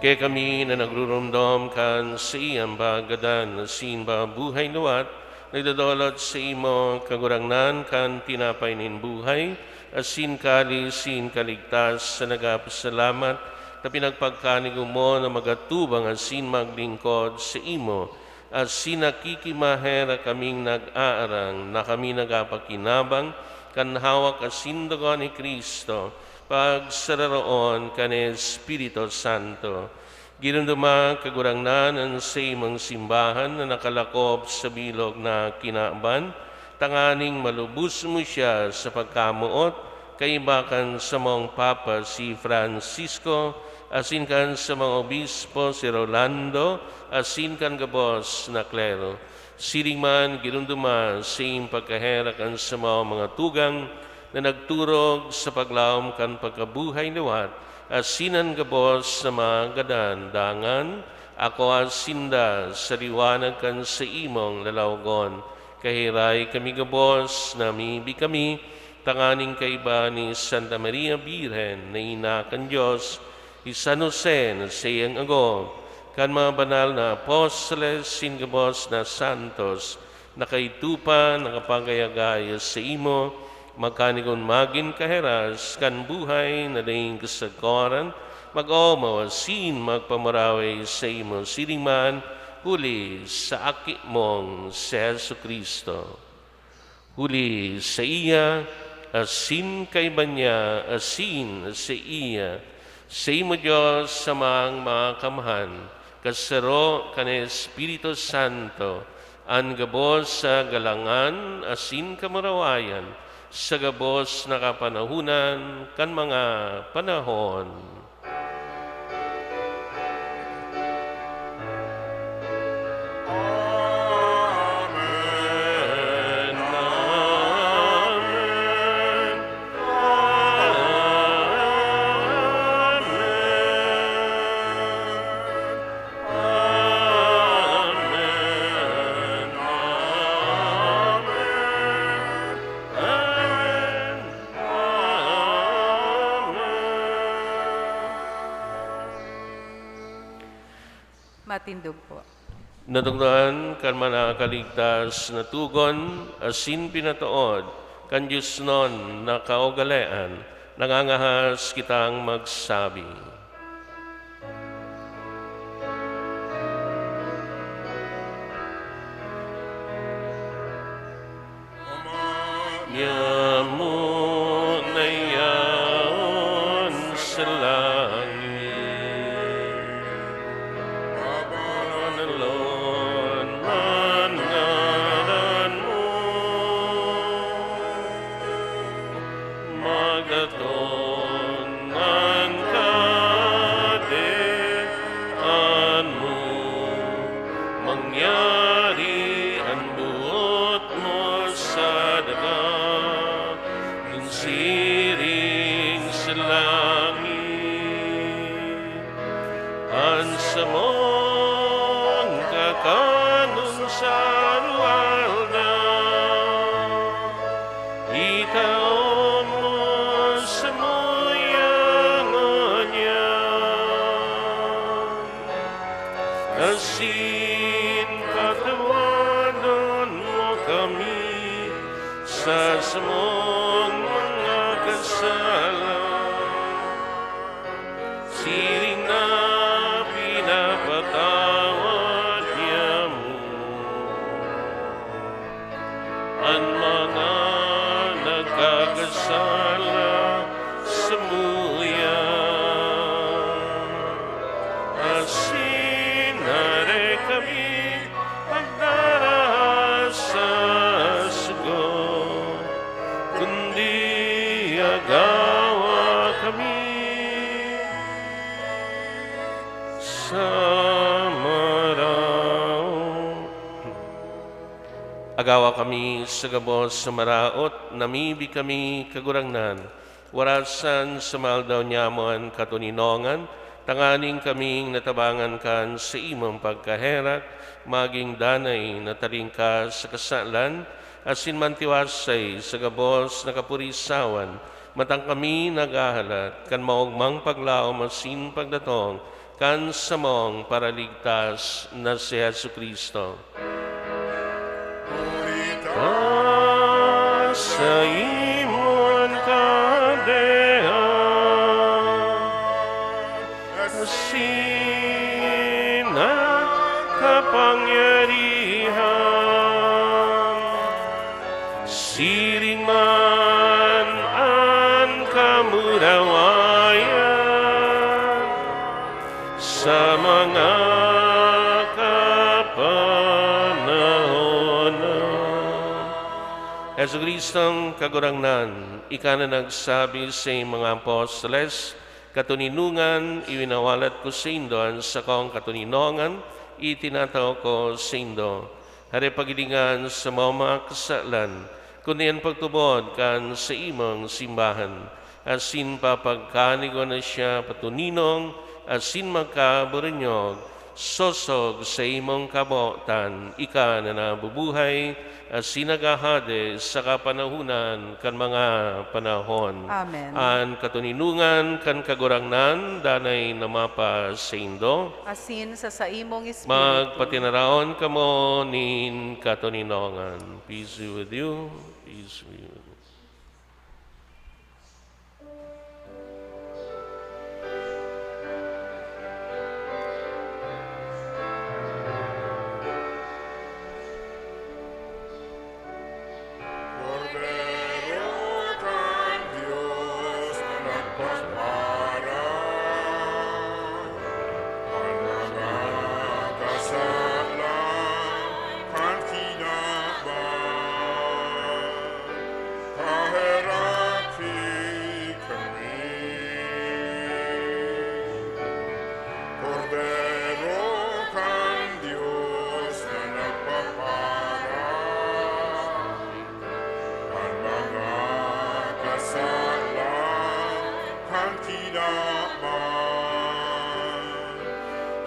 Kaya kami na nagrurumdom kan saiyang paggadan asin pagkabuhay liwat, nagdodolot saimo, Kagurangnan, kan tinapay nin buhay, asin kalis nin kaligtas, sa nagpapasalamat, ta pinagpagkanigo mo na magatubang asin maglingkod saimo, asin nakikimaherak kaming nag-aarang na kami nagpapakinabang kan hawak asin dugo ni Cristo, pagsararoon kan Espiritu Santo. Giromdoma, Kagurangnan, an saimong simbahan na nakalakop sa bilog na kinaban, tanganing malubos mo siya sa pagkamoot, kaiba kan samong Papa si Francisco, asin kan samong obispo si Rolando, asin kan gabos na klero. Siring man, giromdoma saimong pagkaherak an samong mga tugang na nagturog sa paglaom kan pagkabuhay liwat, asin an gabos na mga gadan. Dangan, akoa sinda sa liwanag kan saimong lalawgon. Kaherak kami gabos, namibi kami, tanganing kaiba ni Santa Maria Birhen na ina kan Dios, ni San Jose na saiyang agob, kan mga banal na apostoles, asin gabos na santos, na kaidto pa nakapagay-agay saimo, magkanigon magin kaheras kan buhay na daing kasagkoran, mag-omaw asin magpamurawi saimo siring man, huli sa Aki mong si Jesu-Cristo. Huli saiya, asin kaiba niya, asin saiya, saimo Dios, Amang Makakamhan, kasaro kan Espiritu Santo, an gabos sa galangan asin kamurawayan, sa gabos na kapanahonan kan mga panahon. Amen. Amen. Amen. Amen. Amen. Amen. Amen. Matindog po. Natukdoan kan mga nakaligtas na tugon asin pinatood kan diosnon na kaugalean, nangangahas kitang magsabi. Niamo na yaon sa langit. Pabanalon an ngaran mo. Magaton an Kahadean mo. Mangyari an boot mo sa daga, nin siring sa langit. An samong kakanon sa aroaldaw, itao mo samuya ngunyan. Asin patawadon mo kami sa samong mga kasala, siring na pinapatawad niamo an mga nagkakasala samuya. Asin dai kami pagdara sa sugo, kun sa maraot. Agawa kami sa gabos sa maraot, namibi kami, Kagurangnan. Warasan sa mga aldaw niamo an katoninongan, tanganing kaming natabangan kan saimong pagkaherak, magin danay na talingkas sa kasalan, asin mantiwasay sa gabos na kapurisawan, matang kami naghahalat kan maogmang paglaom asin pagdatong kan samong Paraligtas na si Jesu-Cristo. Huli ta saimo an kahadean, asin an kapangyarihan, siring man an kamurawayan sa mga kapanahonan. Jesu-Cristong Kagurangnan, ika na nagsabi sa mga apostoles, "Katoninongan, iwinawalat ko saindo an sakong katoninongan, itinatao ko saindo." Hare paghilingan sa mga kasalan, kundi an pagtubod kan saimong simbahan, asin papagkanigon na siya patuninong asin magkaburunyog, sosog sa imong kabotan, ika na nabubuhay asin naghahade sa kapanahonan kan mga panahon. Amen. An katoninongan kan Kagurangnan danay na mapasaindo. Asin sa saimong espiritu. Magpatinaraon kamo nin katoninongan. Peace be with you. Peace be with you. Kordero kan Dios na nagpaparan kan mga kasalan kan kinaban, paheraki kami. Kordero kan Dios na nagpaparan kan mga kasalan kan kinaban,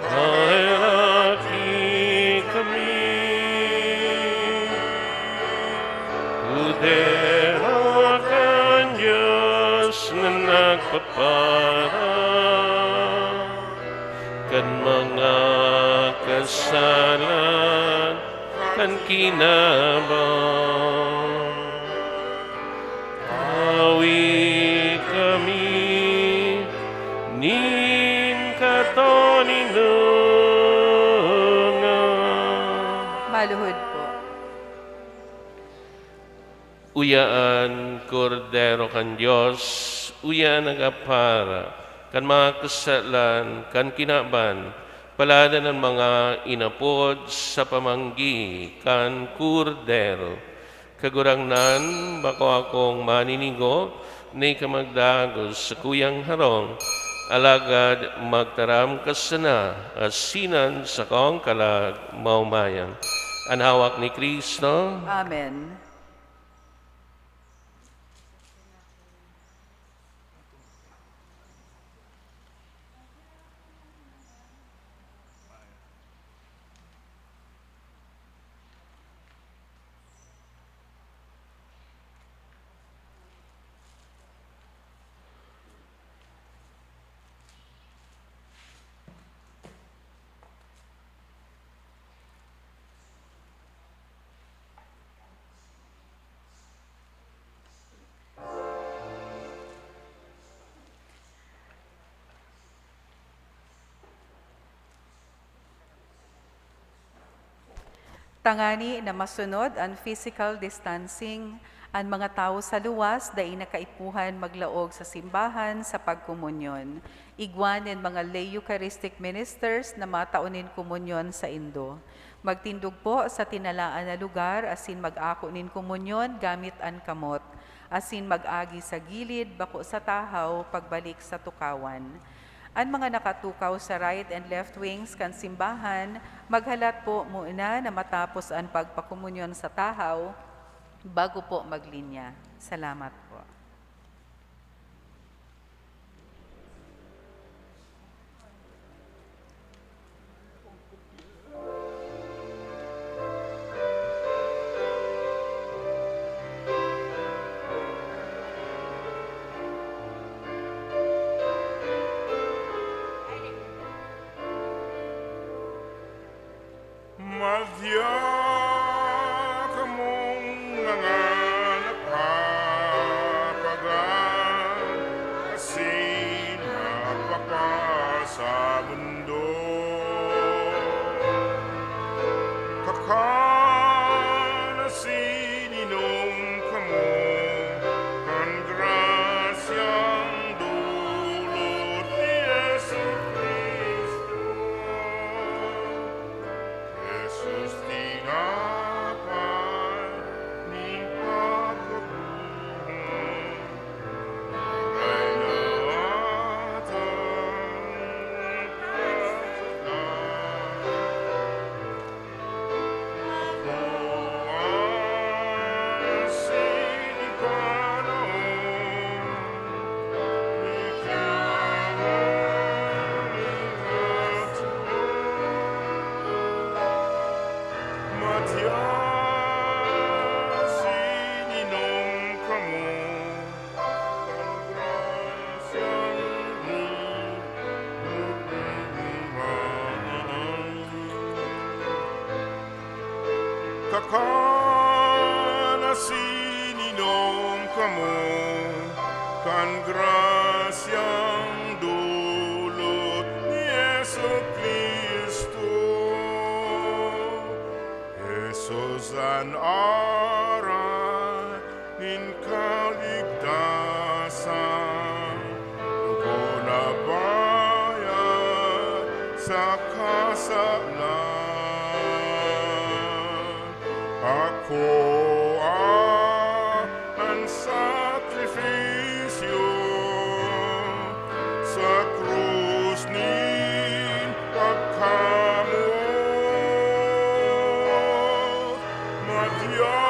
paheraki kami. Kordero kan Dios na nagpaparan kan mga kasalan kan kinaban, awi kami nin katoninongan. Maluhod po. Uya an Kordero kan Dios, uya an nagapara kan mga kasalan kan kinaban. Paladan an mga inapod sa pamanggi kan Kordero. Kagurangnan, bako akong maninigo na ika magdagos sa kuyang harong, alagad magtaram ka sana asinan sakong kalag maomayan. An hawak ni Cristo. Amen. Tangani na masunod an physical distancing, an mga tawo sa luwas dai na kaipuhan maglaog sa simbahan sa pagkomunyon. Igwa nin mga lay Eucharistic ministers na matao nin komunyon saindo. Magtindog po sa tinalaan na lugar asin mag-ako nin komunyon gamit an kamot, asin mag-agi sa gilid, bako sa tahaw, pagbalik sa tukawan. An mga nakatukaw sa right and left wings kan simbahan, maghalat po muna na matapos an pagpakomunyon sa tahaw, bago po maglinya. Salamat po. Madya kamong mga napapagal, asin napapasa mundo. Kakan asin inom kamo kan grasyang dulot ni Jesu-Cristo. Jesus, tinapay nin pagkabuhay, aray na atang kasalanan. Ako ang sinipa na Kakan asin inom kamo kan grasyang dulot ni Jesu-Cristo. Jesus an Aram nin kaligtasan, dugo na bayad sa kasalan. Ako an sakripisyo sa krus nin pagkamoot. Madya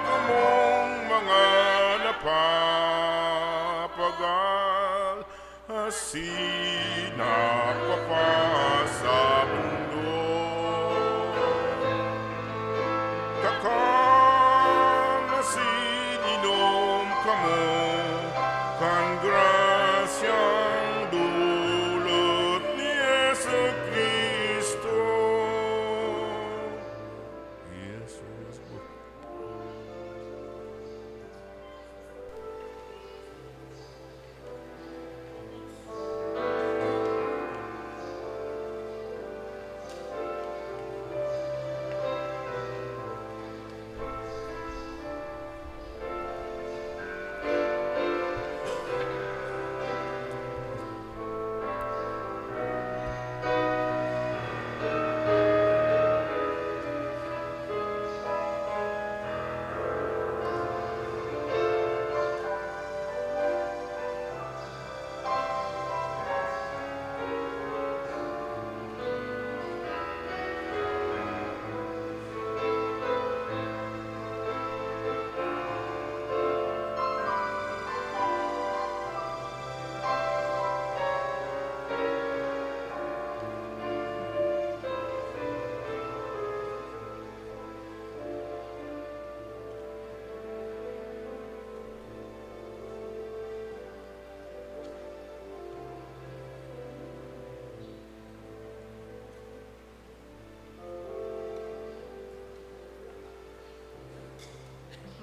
kamong mga napapagal, asin napapasa mundo. Kakan asin inom kamo kan grasyang dulot ni Jesu-Cristo. Jesus.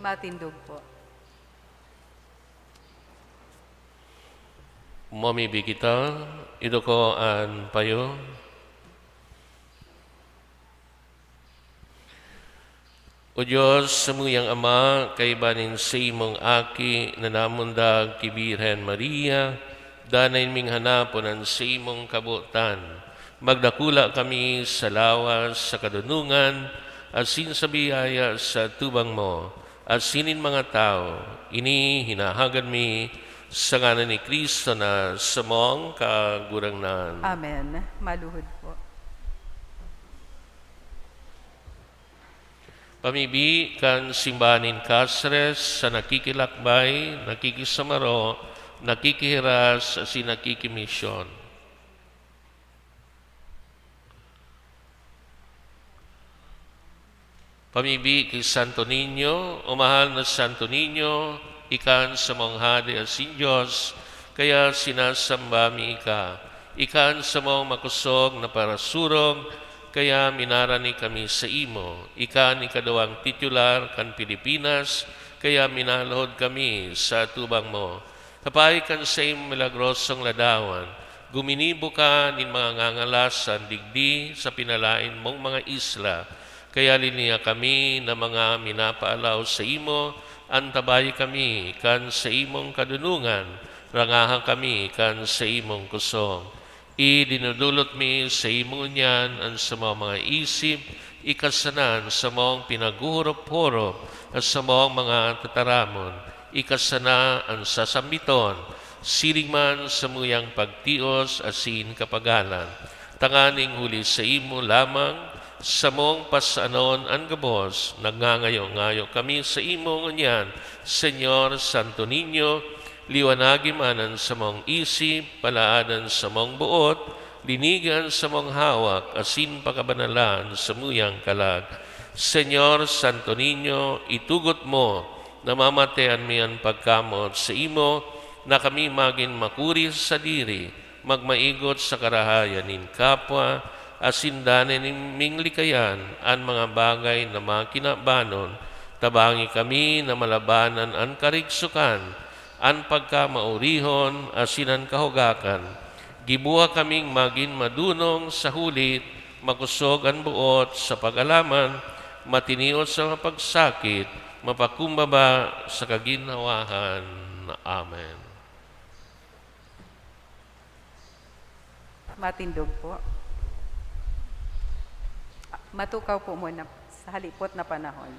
Matindog po. Mamibi kita, iduko an payo. O Dios, samuyang Ama, kaiba nin saimong Aki na namundag ki Birhen Maria, danay ming hanapon an saimong kabotan. Magdakula kami sa lawas, sa kadonongan, asin sa biyaya sa atubang mo, asin nin mga tawo. Ini hinahagad mi Sa ngaran ni Cristo na samong Kagurangnan. Amen. Maluhod po. Pamibi kan simbahan nin Caceres sa nakikilakbay, nakikisamaro, nakikihiras, asin nakikimisyon. Pamibi ki Santo Niño, o mahal na Santo Niño, ika an samong hade asin Dios, kaya sinasamba mi ika. Ika an samong makosog na parasurog, kaya minarani kami saimo. Ika an ikaduwang titular kan Pilipinas, kaya minaluhod kami sa atubang mo. Ta paagi kan saimong milagrosong ladawan, guminibo ka nin mga ngangalasan digdi sa pinalaen mong mga isla. Kaya liniya kami na mga minapaalaw saimo, antabayi kami kan saimong kadunongan, rangaha kami kan saimong kosog. Idinudulot mi saimo ngunyan an samong mga isip, ika sana an samong pinaghuhurop-hurop, an samong mga tataramon, ika sana an sasambiton, siring man samuyang pagtios asin kapagalan. Tanganing huli saimo lamang, samong pasanon an gabos, nagngangayo-ngayo kami saimo ngunyan, Señor Santo Niño, liwanagi man an samong isip, palaad an samong boot, liniga an samong hawak, asin pakabanalan samuyang kalag. Señor Santo Niño, itugot mo na mamatean mi an pagkamoot saimo, na kami magin makuri sa sadiri, magmaigot sa karahayan nin kapwa, asin danay ming likayan an mga bagay na makinabanon, tabangi kami na malabanan an karigsokan, an pagkamaorihon asin an kahugakan. Giboha kaming magin madunong sa hulit, makosog an boot sa pag-alaman, matinios sa mapagsakit, mapakumbaba sa kaginhawahan. Amen. Matindog po. Matukaw po muna sa halipot na panahon.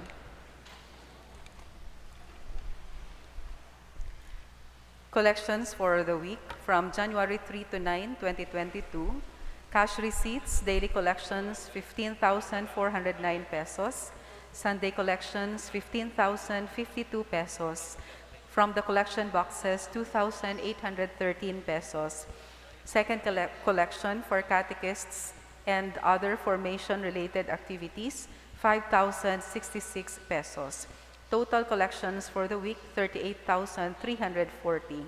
Collections for the week from January three to nine, twenty twenty-two. Cash receipts, daily collections, fifteen thousand four hundred nine pesos. Sunday collections, fifteen thousand fifty-two pesos. From the collection boxes, two thousand eight hundred thirteen pesos. Second collec-, collection for catechists and other formation-related activities, five thousand sixty-six pesos. Total collections for the week, thirty-eight thousand three hundred forty.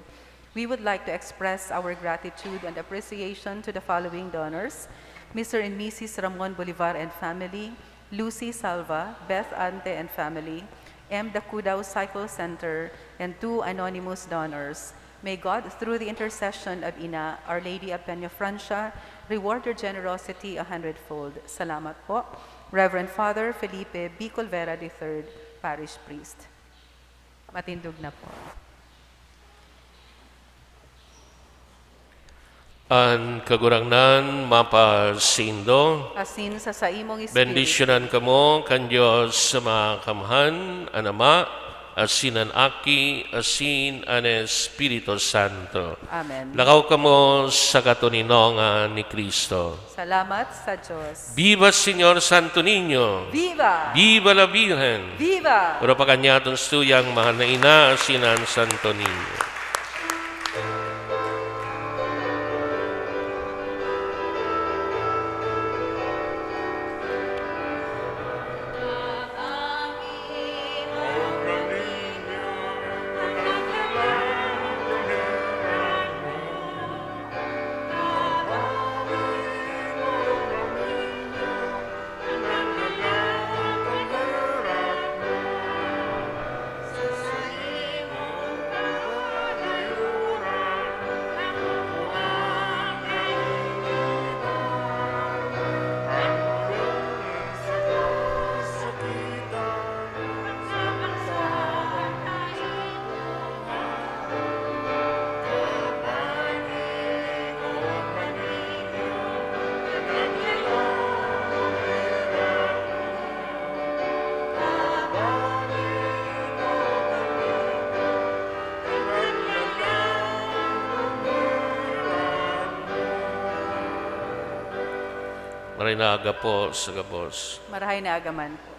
We would like to express our gratitude and appreciation to the following donors: Mister and Missus Ramon Bolivar and family, Lucy Salva, Beth Ante and family, M. Dacudao Cycle Center, and two anonymous donors. May God, through the intercession of Ina, Our Lady of Peñafrancia, reward your generosity a hundredfold. Salamat po. Reverend Father Felipe B. Colvera the third, Parish Priest. Matindog na po. An Kagurangnan mapasaindo. Asin sa saimong espiritu. Bendisyonan kamo kan Dios sa Makakamhan, an Ama, asin an Aki, asin an Espiritu Santo. Amen. Lakaw kamo sa katoninongan ni Cristo. Salamat sa Dios. Viva Señor Santo Niño! Viva! Viva la Virgen! Viva! Oro pa kanyaton tuyang mahal na ina, asin an Santo Niño. Maray na aga po sa gabos. Marahay na aga man po.